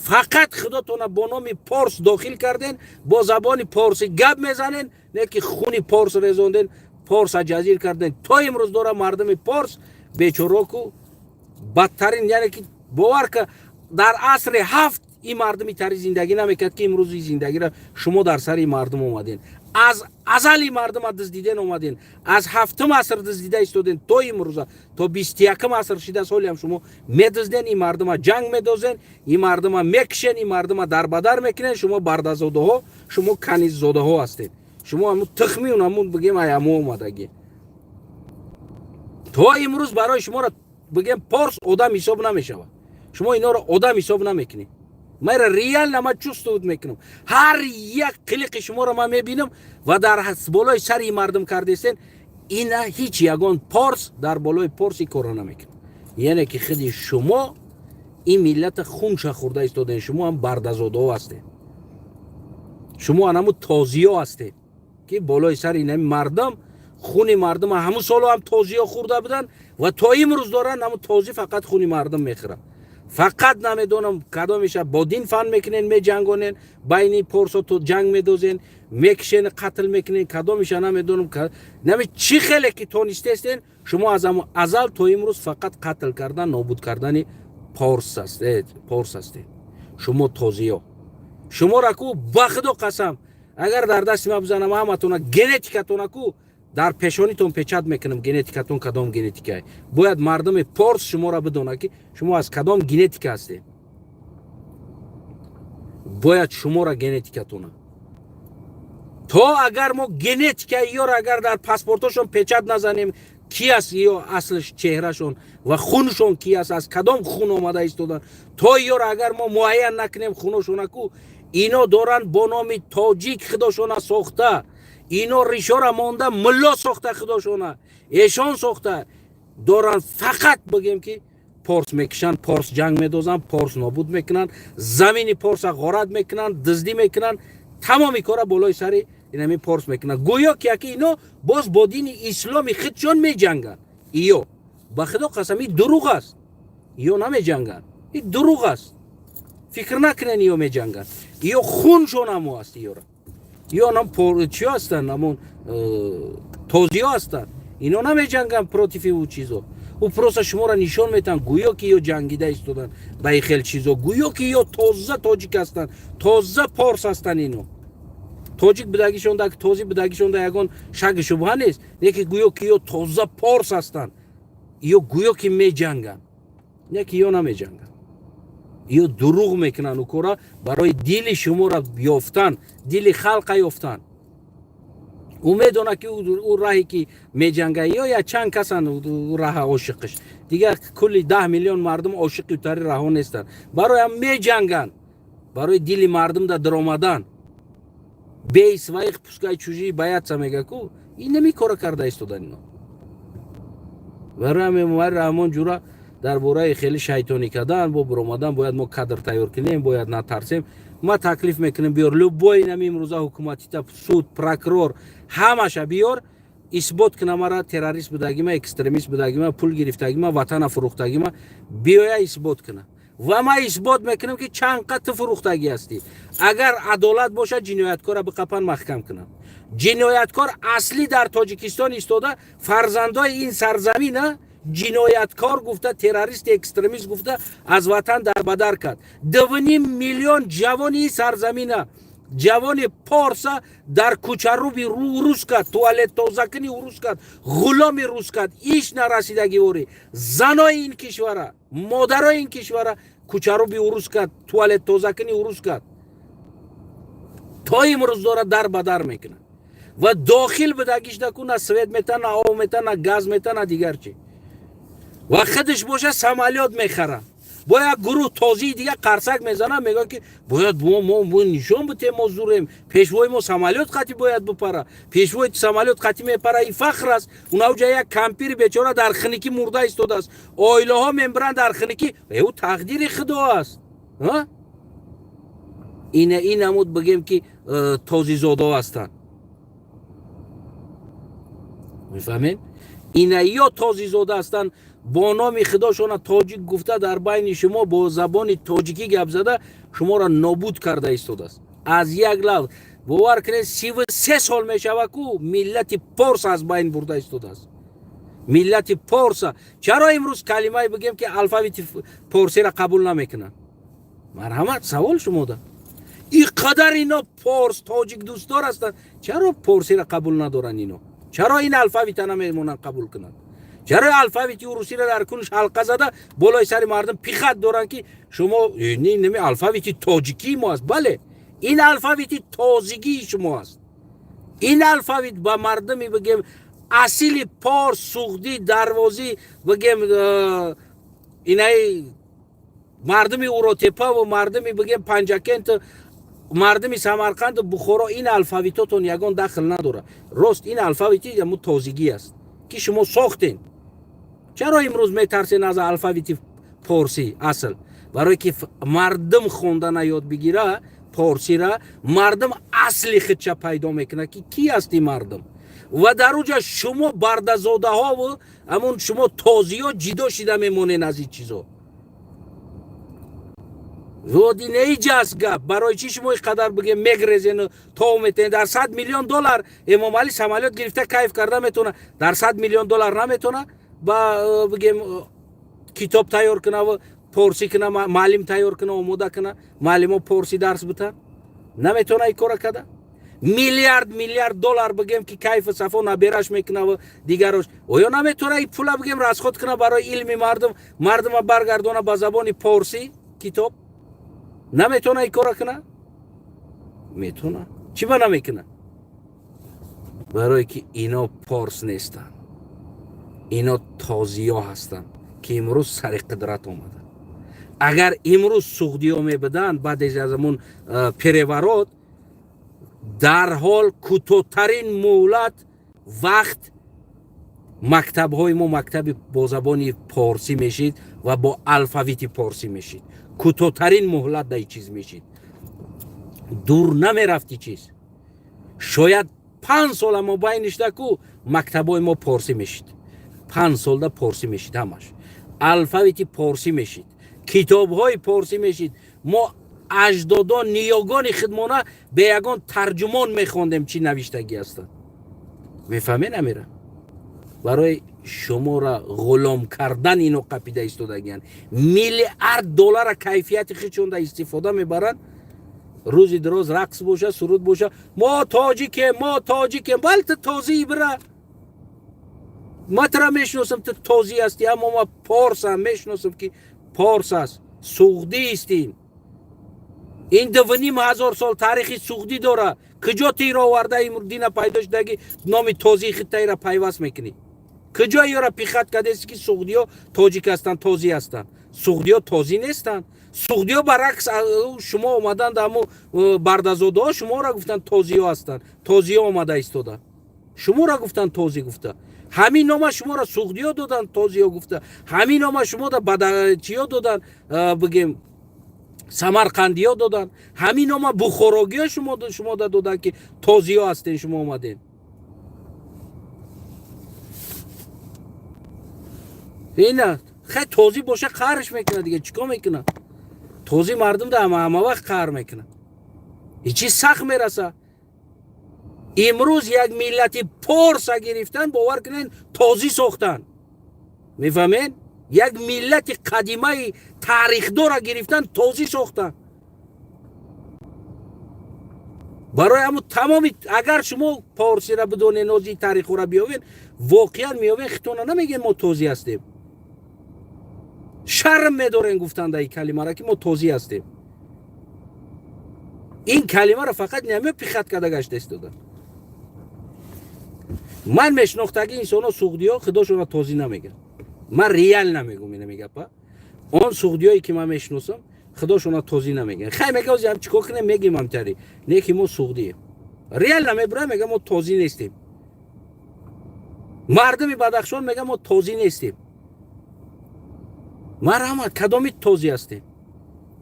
фақат худотона бо номи порс дохил карден, бо забони порсӣ гап мезанен, не ки хуни порс резонден, порса ҷазир карден. То имрӯз дора мардуми порс бечороку бадтарин. Яъне ки бовар ка, дар асри ҳафт ин мардуми тари зиндагӣ намекард, ки имрӯзи зиндагиро шумо дар сари мардум омаден. Аз азали мардума дуздиден омаден, аз ҳафтум аср дуздида истоден то имрӯза, то 21-ум аср шида солиам шумо медузден, ин мардума ҷанг медозен, ин мардума мекишен, ин мардума дарбадар мекунен. Шумо бардазодаҳо, шумо каниззодаҳо ҳастед. Шумо ҳамун тухми ҳамун, бигем, аямо омадагӣ. То имрӯз барои шуморо, бигем, порс одам ҳисоб намешавад. Шумо иноро одам ҳисоб намекунед. Майра реально ма чувствовать мекунам, ҳар як қилиқи шуморо ман мебинам ва дар болои сари мардум кардесен. Ина ҳеҷ ягон порс дар болои порс и корро намекунад. Яъне ки худи шумо ин миллата хунша хӯрда истоден. Шумо ҳам бардазодаҳо ҳастед, шумо анаму тозиё ҳастед, ки болои сари инами мардум хуни мардум ҳамун соло ҳам тозиё хӯрда буданд ва то имрӯз доранд. Ҳамун тозӣ фақат хуни мардум мехӯрад. Фақат намедонам кадомеша бо дин фан мекунен, меҷангонен, байни порсо то ҷанг медозен, мекишен, қатл мекунен. Кадомеша намедонам, нами чӣ хеле ки тонистестен. Шумо аз ҳамун азал то имрӯз фақат қатл кардан, нобуд кардани порс порс ҳастед. Шумо тозиё, шуморо ку, ба худо қасам, агар дар дасти ма бизанам, ҳаматона генетикатона ку дар пешонитон печать мекунам. Генетикатон кадом генетикае, бояд мардуми порс шуморо бидонад, ки шумо аз кадом генетика ҳастед. Бояд шуморо генетикатона, то агар мо генетикаи ёро агар дар паспортошон печать назанем, ки аст ё аслш, чеҳрашон ва хуншон ки аст, аз кадом хун омада истодан, то ёро агар мо муайян накунем хуношона ку, ино доранд бо номи тоҷик худошона сохта, ино ришора монда, мулло сохта, худошона эшон сохта доранд. Фақат, бигем, ки порс мекушанд, порс ҷанг медозанд, порс нобуд мекунанд, замини порса ғорат мекунанд, дуздӣ мекунанд, тамоми кора болои сари инами порс мекунанд. Гӯё ки яки ино боз бо дини исломи худшон меҷанганд. Иё, ба худо қасам, и дурӯғ аст. Иё намеҷанганд, и дурӯғ аст. Фикр накунен, иё меҷанганд. Иё хуншон ҳамо аст. Иёра иё нам чиё ҳастанд? Ҳамон тозиё ҳастанд. Ино намеҷанганд против ӯ чизо. Ӯ просто шуморо нишон метаҳанд, гӯё ки ё ҷангида истоданд ба ин хел чизо, гӯё ки ё тоза тоҷик ҳастанд, тоза порс ҳастанд. Ино тоҷик будагишонда, тозӣ будагишонда ягон шаки шубҳа нест, не ки гӯё ки ё тоза порс ҳастанд, ё гӯё ки меҷанганд. Не ки ё намеҷанганд, ё дурӯғ мекунанд. Ӯ кора барои дили шуморо ёфтан, дили халқа ёфтан. Ӯ медонад, ки ӯ раҳе ки меҷанга, ё я чанд касанд раҳа ошиқиш, дигар кулли 10 миллион мардум ошиқи тари раҳо нестанд. Барои ҳам меҷанганд, барои дили мардум да даромадан. «Бей своих, пускай чужие боятся», мега ку, инами кора карда истодан ино. Барои ҳамин Эмомалӣ Раҳмон, ҷура, дар бораи хеле шайтонӣ кардан бо биромадан, бояд мо кадр тайёр кунем, бояд натарсем. Ма таклиф мекунем, биёр любой нами имрӯза ҳукуматита, суд, прокурор, ҳамаша биёр, исбот куна мара террорист будагима, экстремист будагима, пул гирифтагима, ватана фурӯхтагима. Биёя, исбот куна ва ман исбот мекунам, ки чанд қад ту фурӯхтагӣ ҳастӣ. Агар адолат бошад, ҷинояткорро биқапан, маҳкам кунанд. Ҷинояткор аслӣ дар Тоҷикистон истода, фарзандои ин сарзамина ҷинояткор гуфта, террорист, экстремист гуфта, аз ватан дарбадар кард. 2,5 миллион ҷавони ин сарзамина, ҷавони порса, дар кӯчаруби рус кард, туалет тозакунӣ урус кард, ғуломи рус кард, иш нарасидагиворӣ. Занои ин кишвара, модарои ин кишвара кӯчаруби урус кард, туалет тозакунӣ урус кард. То имрӯз дорад дар ба дар мекунад ва дохил будагиш наку, на свет мета, на об мета, на газ мета, на дигар чи. Ва худаш боша, самолёт мехара, бо як гурӯҳ тозии дига қарсак мезанад, мегӯяд, ки бояд мо нишон битем, мо зурем, пешвои мо самолёт қатӣ бояд бипара. Пешвои самолёт қатӣ мепара, и фахр аст. Унаҷа як кампири бечора дар хиникӣ мурда истодааст, оилаҳо мембиранд дар хиникӣ. Ӯ тақдири худо аст. Ина ин намуд, бигем, ки тозизодо ҳастанд, мефаҳмед? Ина ё тозизода ҳастанд, бо номи худошона тоҷик гуфта, дар байни шумо бо забони тоҷикӣ гап зада, шуморо нобуд карда истодааст. Аз як лавз, бовар кунед, 33 сол мешава, ку миллати порс аз байн бурда истодааст миллати порса. Чаро имрӯз калимае, бигем, ки алфавити порсиро қабул намекунанд? Марҳамат, савол шумода. И қадар ино порс, тоҷик дӯстдор ҳастанд, чаро порсиро қабул надоранд ино? Чаро ин алфавита намемонанд қабул кунанд? Чаро алфавити урусиро дар кунш ҳалқа зада, болои сари мардум пихат доранд, ки шумо неми алфавити тоҷикии мо аст? Бале, ин алфавити тозигии шумо аст. Ин алфавит ба мардуми, бигем, асили порс, суғдӣ, дарвозӣ, бигем, инаи мардуми Уротепаву мардуми, бигем, Панҷакенту мардуми Самарқанду Бухоро ин алфавитотон ягон дахл надорад. Рост, ин алфавити яму тозигӣ аст, ки шумо сохтен. Чаро имрӯз метарсен аз алфавити порсӣ асл? Барое ки мардум хондана ёд бигира порсира, мардум асли худша пайдо мекунад, ки ки ҳасти мардум. Ва дар уҷа шумо бардазодаҳову ҳамун шумо тозиҳо ҷидо шида мемонен аз ин чизо. Водинеиҷаст гап. Барои чӣ шумо ин қадар, бигем, мегрезену то метавонед дар 100 миллион доллар Эмомалӣ самолёт гирифта, кайф карда метавона, дар 100 миллион доллар наметавона ба бигем, китоб тайёр кунаву порсӣ куна, маълим тайёр куна, омода куна, маълимо порсӣ дарс бита? Наметавона ин кора када? Миллиард миллиард доллар, бигем, ки кайфу сафо набераш мекунаву дигарош, оё наметавона ин пула, бигем, расход куна барои илми мардум, мардума баргардона ба забони порсӣ китоб? Наметавона ин кора куна? Метавона. Чӣ ба намекуна? Барое ки ино порс нестанд, ино тозиё ҳастанд, ки имрӯз сари қудрат омаданд. Агар имрӯз суғдиё мебуданд, баъд аз амун переворот, дарҳол кӯтоҳтарин муҳлат вақт мактабҳои мо мактаби бо забони порсӣ мешид ва бо алфавити порсӣ мешид. Кӯтоҳтарин муҳлат дар чиз мешид, дур намерафти чиз. Шояд 5 сола мобайнишда ку мактабҳои мо порсӣ мешид, 5 солда порсӣ мешид, ҳамаш алфавити порсӣ мешид, китобҳои порсӣ мешид. Мо аҷдодон, ниёгони хидмона бе ягон тарҷумон мехондем, чӣ навиштагӣ ҳастанд. Мефаҳме намера? Барои шуморо ғулом кардан ино қапида истодагиянд. Миллиард доллара кайфияти худшонда истифода мебаранд. Рӯзи дароз рақс боша, суруд боша, мо тоҷикем, мо тоҷикем. Бал, ту тозии, бира, ма тура мешиносам, ту тозӣ ҳастӣ, аммо ма порсам, мешиносам, ки порс аст, суғдиистин. Ин 2500 сол таърихи суғдӣ дора. Куҷо тиро оварда, дина пайдо шудаги номи тозии хиттаира пайваст мекунӣ? Куҷо ёра пихат кардеси, ки суғдиё тоҷик ҳастанд, тозӣ ҳастанд? Суғдиё тозӣ нестанд. Суғдиё баръакс, шумо омаданд, аму бардазодаҳо шуморо гуфтанд, тозиё ҳастанд, тозиё омада истода, шуморо гуфтанд тозӣ гуфта. Ҳамин нома шуморо суғдиё додан, тозиё гуфта. Ҳамин нома шуморо чиё додан, бигем, самарқандиё додан. Ҳамин нома бухорогиё шумода додан, ки тозиё ҳастен, шумо омаден. Ина хай, тозӣ боша, қаҳрш мекунад, дига чӣ кор мекунад? Тозӣ мардум да ҳама вақт қаҳр мекунад. Ичи сахт мераса. Имрӯз як миллати порса гирифтан, бовар кунед, тозӣ сохтан, мефаҳмед? Як миллати қадимаи тарихдора гирифтан, тозӣ сохтан. Барои ҳамун тамоми, агар шумо порсира бидонед, нози таърихора биёвед, воқеан меёвед, хитона намегӯед, мо тозӣ ҳастем. Шарм медорем гуфтанда ин калимара, ки мо тозӣ ҳастем. Ин калимаро фақат намё пихат карда гашта истода. Ман мешинохтаги инсонҳо, суғдиё, худошонро тозӣ намегӯянд. Ман реал намегӯм инами гапа. Он суғдиёе ки ман мешиносам, худошонро тозӣ намегӯянд. Хай, мега, ҳозир чӣ кор кунем, мегӯем ҳамтари не, ки мо суғдием. Реал намебурам, мега, мо тозӣ нестем. Мардуми Бадахшон мега, мо тозӣ нестем. Марҳамат, кадоми тозӣ ҳастем?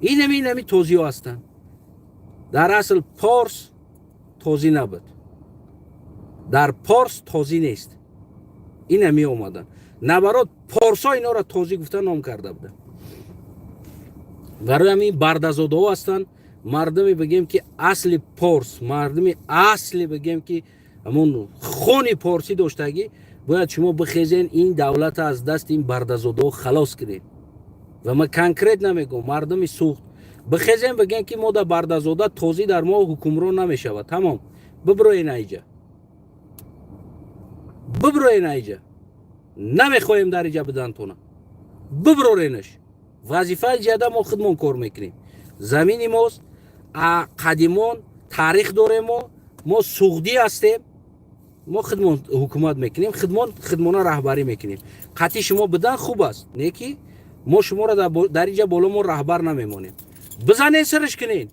Инами тозиҳо ҳастанд. Дар асл порс тозӣ набуд, дар порс тозӣ нест. Ина меомаданд, наоборот, порсо инора тозӣ гуфта ном карда буданд. Барои ҳамин бардазодаҳо ҳастанд. Мардуме, бигем, ки асли порс, мардуми асли, бигем, ки ҳамон хуни порсӣ доштагӣ, бояд шумо бихезен, ин давлата аз дасти ин бардазодаҳо халос кунед. Ва ман конкрет намегӯм, мардуми Суғд бихезен, бигем, ки мо дар бардазода тозӣ дар мо ҳукмрон намешавад. Тамом, биброен айҷа, биброен айҷа, намехоҳем дар иҷа бидантона, биброренаш. Вазифаи ҷада мо худмон кор мекунем, замини мост, қадимон таърих дорем. Мо суғдӣ ҳастем, мо худмон ҳукумат мекунем, худмон худмона раҳбарӣ мекунем. Қатъи шумо бидан хуб аст, не ки мо шуморо дар инҷа боло мо раҳбар намемонем. Бизанен, сириш кунен.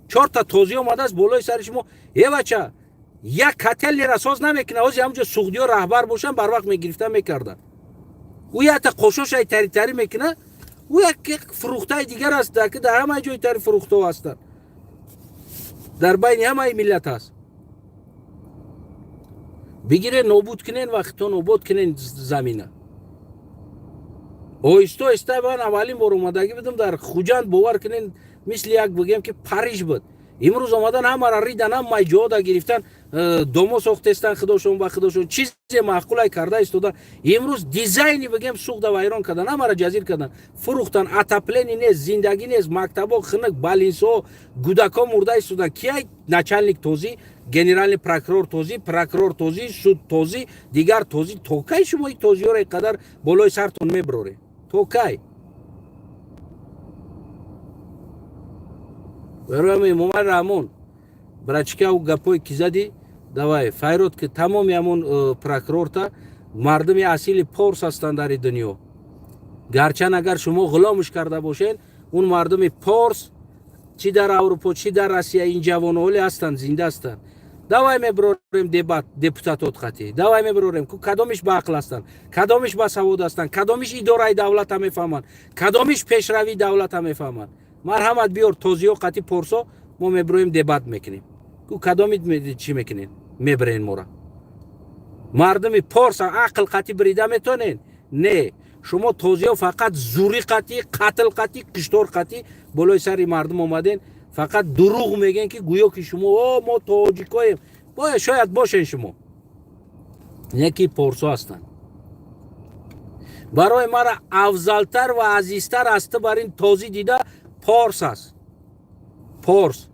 Чорта тозӣ омадааст болои сари шумо. Е бача, як котельный ра соз намекунад. Ҳозир ҳамҷо суғдиё раҳбар бошанд, барвақт мегирифта мекарданд. Ӯ якта қошошай таритарӣ мекунад, ӯ як фурӯхтаи дигар аст, ки дар ҳамаи ҷои тари фурӯхтаҳо ҳастанд, дар байни ҳамаи миллат аст. Бигире, нобуд кунен, вақтон обод кунен замина оҳиста оҳиста. Ман аввалин бор омадагӣ будам дар Хуҷанд, бовар кунен, мисли як, бигем, ки Париж буд. Имрӯз омадан, ҳамара ридан, ҳамаи ҷода гирифтан, домо сохтестан, худошон ба худошон чизе маъқулай карда истодан. Имрӯз дизайни, бигем, Суғда вайрон кардан, ҳамара ҷазир кардан, фурӯхтан. Отопление нест, зиндагӣ нест, мактабо хунук, больница ҳо, гудако мурда истодан. Кияй начальник тозӣ, генеральный прокурор тозӣ, прокурор тозӣ, суд тозӣ, дигар тозӣ? То кай шумо ин тозиёро ин қадар болои сартон мебироред? То кай? Барои Эмомалӣ Раҳмон, братишка, у гапое ки задӣ, давай файрод, ки тамоми ҳамон прокурорта. Мардуми асили порс ҳастанд дар дунё. Гарчанд агар шумо ғуломш карда бошед, он мардуми порс, чӣ дар Аврупо, чӣ дар Россия, ин ҷавонҳоле ҳастанд, зинда ҳастанд. Давай мебирорем дебат депутатот қатӣ, давай мебирорем, ку кадомиш ба ақл ҳастанд, кадомиш ба савод ҳастанд, кадомиш идораи давлата мефаҳманд, кадомиш пешравии давлата мефаҳманд. Марҳамат, биёр тозиё қатӣ порсо, мо мебироем, дебат мекунем, ку кадоми чӣ мекунем, мебирен мора. Мардуми порса ақл қатӣ бирида метонен? Не, шумо тозиё фақат зури қатӣ, қатл қатӣ, киштор қатӣ болои сари мардум омаден. Фақат дурӯғ мегӯен, ки гӯё ки шумо, о, мо тоҷикоем. Бояд, шояд бошен шумо, не ки порсо ҳастанд. Барои мара афзалтар ва азизтар аз ту бар ин тозӣ дида порс аст. Порс,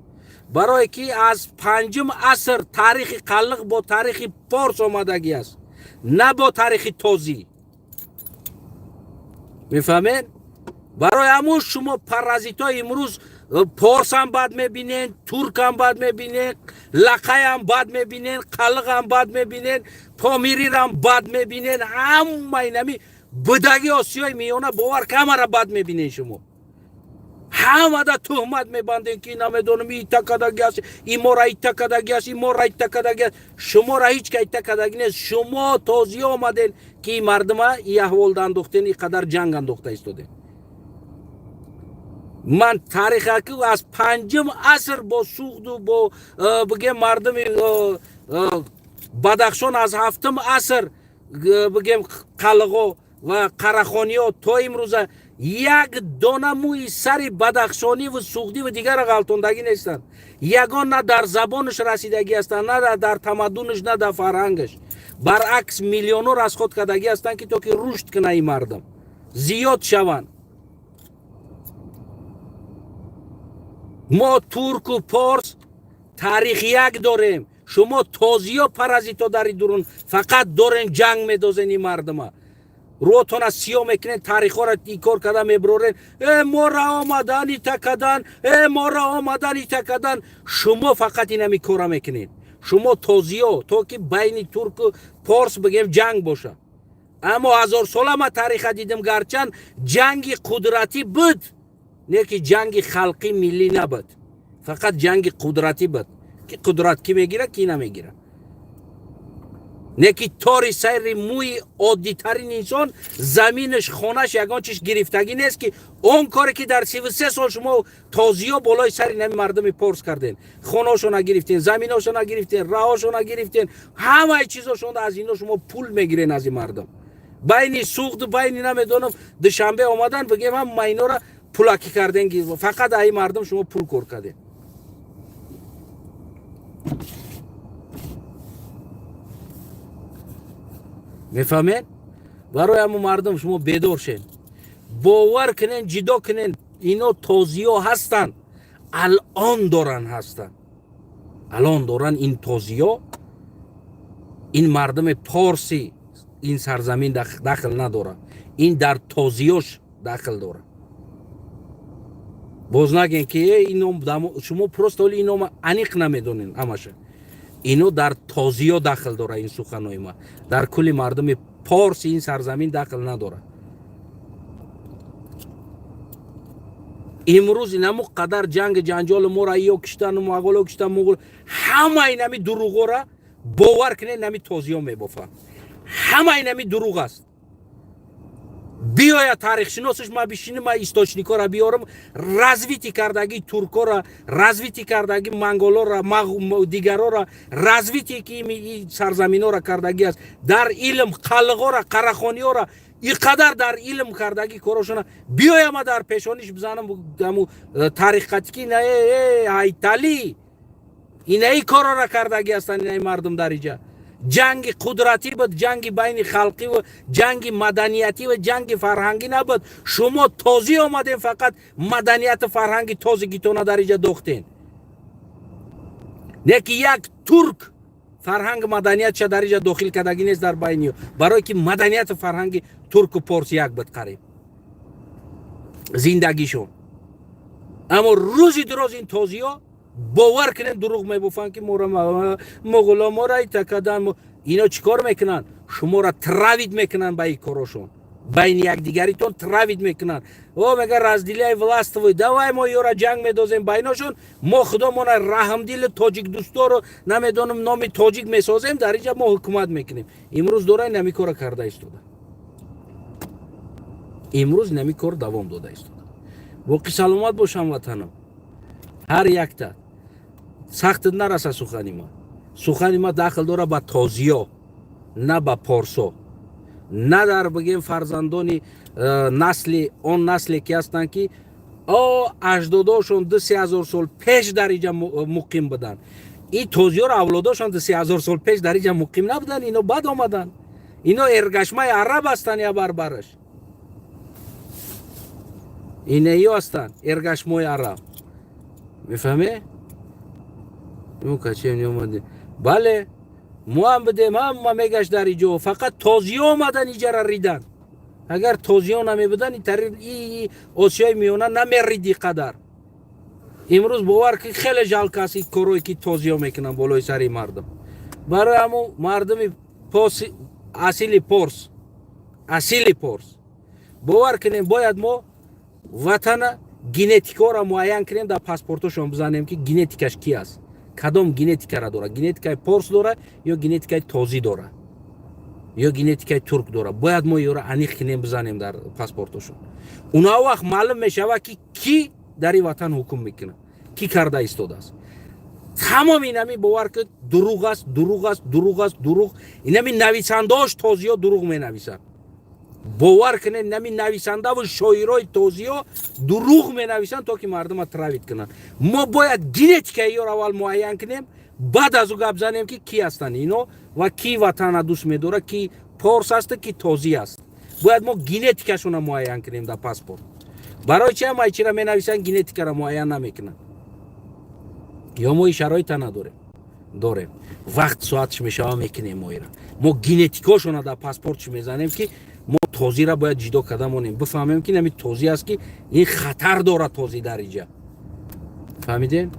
барое ки аз панҷум аср таърихи қаллиқ бо таърихи порс омадагӣ аст, на бо таърихи тозӣ, мефаҳмед? Барои ҳамун шумо паразитҳо имрӯз порсам бад мебинен, туркам бад мебинен, лақаям бад мебинен, қалиқам бад мебинен, помирирам бад мебинен. Ҳамаи нами будаги Осиёи Миёна, бовар, камара бад мебинен шумо. Ҳамада туҳмат мебандем, ки намедонам, ита кадаги аст, и мора ита кадаги аст, и мора ита кадаги аст. Шуморо ҳеҷ ка ита кадаги нест. Шумо тозӣ омаден, ки мардума и аҳволда андохтен, и қадар ҷанг андохта истодем. Ман таърихаки аз панҷум аср бо Суғду, бо бигем, мардуми Бадахшон, аз ҳафтум аср, бигем, Қалғо ва Қарахониё то имрӯза як дона мӯи сари бадахшониву суғдиву дигара ғалтондагӣ нестанд. Ягон на дар забонаш расидагӣ ҳастанд, на дар тамаддунаш, на дар фарҳангаш. Баръакс, миллионҳо расход кардагӣ ҳастанд, ки то ки рушд куна ин мардум, зиёд шаванд. Мо турку порс таърих як дорем. Шумо тозиё, паразито, дари дурун фақат дорен ҷанг медозен, ин мардума рӯотона сиёҳ мекунен, таърихҳоро икор карда мебурорен. Э, мора омадан ита кадан, э, мора омадан ита кадан. Шумо фақат инами кора мекунед, шумо тозиё, то ки байни турку порс, бигем, ҷанг боша. Аммо ҳазорсола ма таъриха дидим, гарчанд ҷанги қудратӣ буд, не ки ҷанги халқӣ, миллӣ набуд, фақат ҷанги қудратӣ буд, ки қудрат кӣ мегира, кӣ намегира. Не ки тори сайри мӯи оддитарин инсон, заминаш, хонаш, ягон чиз гирифтагӣ нест, ки он коре ки дар 33 сол шумо тозиё болои сари нами мардуми порс карден. Хонаошона гирифтен, заминошона гирифтен, раҳошона гирифтен, ҳамаи чизошонда. Аз ино шумо пул мегирен, аз ин мардум. Байни Суғду, байни, намедонам, Душанбе омадан, бигем, ҳама инора пулакӣ карден, фақат аи мардум шумо пул кор карден. Мефаҳмед? Барои ҳамо, мардум, шумо бедор шен, бовар кунен, ҷидо кунен, ино тозиё ҳастанд, алон доран ҳастанд, алон доран ин тозиё. Ин мардуми порси ин сарзамин дахл надорад, ин дар тозиёш дахл дорад. Боз наген, ки ино шумо просто оли инома аниқ намедонен ҳамаша. Ино дар тозиё дахл дорад. Ин суханои ма дар кулли мардуми порси ин сарзамин дахл надорад. Имрӯз инаму қадар ҷанги ҷанҷоли мора ё киштану муғоло киштан, муғол, ҳама инами дуруғора бовар кунед, инами тозиё мебофанд. Ҳама инами дуруғ аст. Биёя таърихшиносаш, ма бишиним, ма источникора биёрам, развитие кардаги туркора, развитие кардаги монголора, дигарора, развитие ки сарзаминора кардаги аст дар илм, қалғора, қарахониёра, и қадар дар илм кардаги корошона биёя, ма дар пешониш бизанам аму тариқати, ки на ҳайтали инаи корора кардаги ҳастанд. Инаи мардум дар иҷа ҷанги қудратӣ буд, ҷанги байни халқӣ ва ҷанги маданиятӣ ва ҷанги фарҳангӣ набуд. Шумо тозӣ омадем, фақат маданияту фарҳанги тозигитона дар иҷа дохтен. Не ки як турк фарҳанг маданиятша дар иҷа дохил кардагӣ нест дар байни, барое ки маданияту фарҳанги турку порс як буд қариб зиндагишон. Аммо рӯзи дуроз ин тозиҳо, бовар кунем, дурӯғ мебофанд, ки мора муғуло мора ита кадан. Ино чӣ кор мекунанд? Шуморо травить мекунанд ба ин корошон, байни якдигаритон травить мекунанд. О, мега, разделяй, властвуй, давай мо ёра ҷанг медозем байношон, мо худомона раҳмдили тоҷикдӯсторо, намедонам, номи тоҷик месозем, дар инҷа мо ҳукумат мекунем. Имрӯз дора инами кора карда истода, имрӯз инами кор давом дода истода. Боқӣ саломат бош, ҳамватанам. Ҳар якта сахт нараса сухани ма. Сухани ма дахл дора ба тозиё, на ба порсо, на дар, бигем, фарзандони насли, он насле ки ҳастанд, ки о аҷдодошон 2-3 ҳазор сол пеш дар иҷа муқим буданд. И тозиёро авлодошон 2-3 ҳазор сол пеш дар иҷа муқим набуданд, ино баъд омаданд. Ино эргашмаи араб ҳастанд, я барбараш инеё ҳастанд, эргашмои араб. Мефаҳме? Бале, мо ҳам будем, ҳама мегашт дар иҷо, фақат тозиё омадан иҷара ридан. Агар тозиё намебудан, и Осиёи Миёна намериди қадар. Имрӯз бовар ки, хеле жалко аст и корое ки тозиё мекунанд болои сари мардум. Барои ҳамо, мардуми асили порс, асили порс, бовар кунем, бояд мо ватана Генетикаро муайян кунем, дар паспортошон бизанем, ки генетикаш ки аст, кадом генетикара дора: генетикаи порс дора ё генетикаи тозӣ дора, ё генетикаи турк дора. Бояд мо ёро аниқ кунем, бизанем дар паспортошон. Уна вақт маълум мешавад, ки кӣ дар ин ватан ҳукм мекунад, кӣ карда истодааст. Тамоми инами, бовар кунед, дурӯғ аст, дурӯғ аст, дурӯғ аст, дурӯғ. Инами нависандаош, тозиё, дурӯғ менависанд. Бовар кунед, инами нависандаву шоирои тозиё дурӯғ менависанд, то ки мардума травить кунанд. Мо бояд генетикаи ёро аввал муайян кунем, баъд аз ӯ гап занем, ки кӣ ҳастанд ино ва кӣ ватана дӯст медорад, ки порс асту ки тозӣ аст. Бояд мо генетикашона муайян кунем дар паспорт. Барои чи ҳамаи чира менависанд, генетикаро муайян намекунанд? Ё мо и шароита надорем? Дорем. Вақт соатш мешава, мекунем. Мо ира, мо генетикошона дар паспортш мезанем, ки мо тозира бояд ҷидо карда монем, бифаҳмем, ки нами тозӣ аст, ки ин хатар дорад, тозӣ дар иҷа. Фаҳмидем?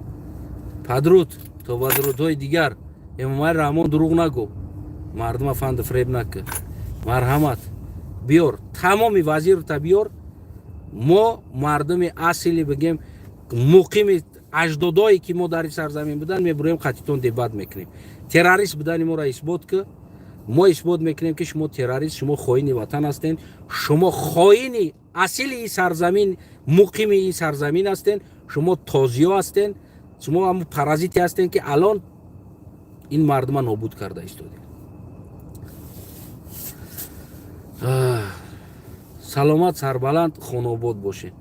Падруд, то ба дурудҳои дигар. Эмомалӣ Раҳмон, дурӯғ нагӯ, мардума фанду фиреб накун. Марҳамат, биёр тамоми вазирта, биёр. Мо мардуми асили, бигем, муқими аҷдодое, ки мо дар ин сарзамин будан, мебуроем, қатитон дебат мекунем. Террорист будани моро исбот ки, мо исбот мекунем, ки шумо террорист, шумо хоини ватан ҳастен, шумо хоини асили ин сарзамин, муқими ин сарзамин ҳастен, шумо тозиё ҳастен, шумо ҳамн паразите ҳастен, ки алон ин мардума нобуд карда истодем. Саломат, сарбаланд, хонобод бошед.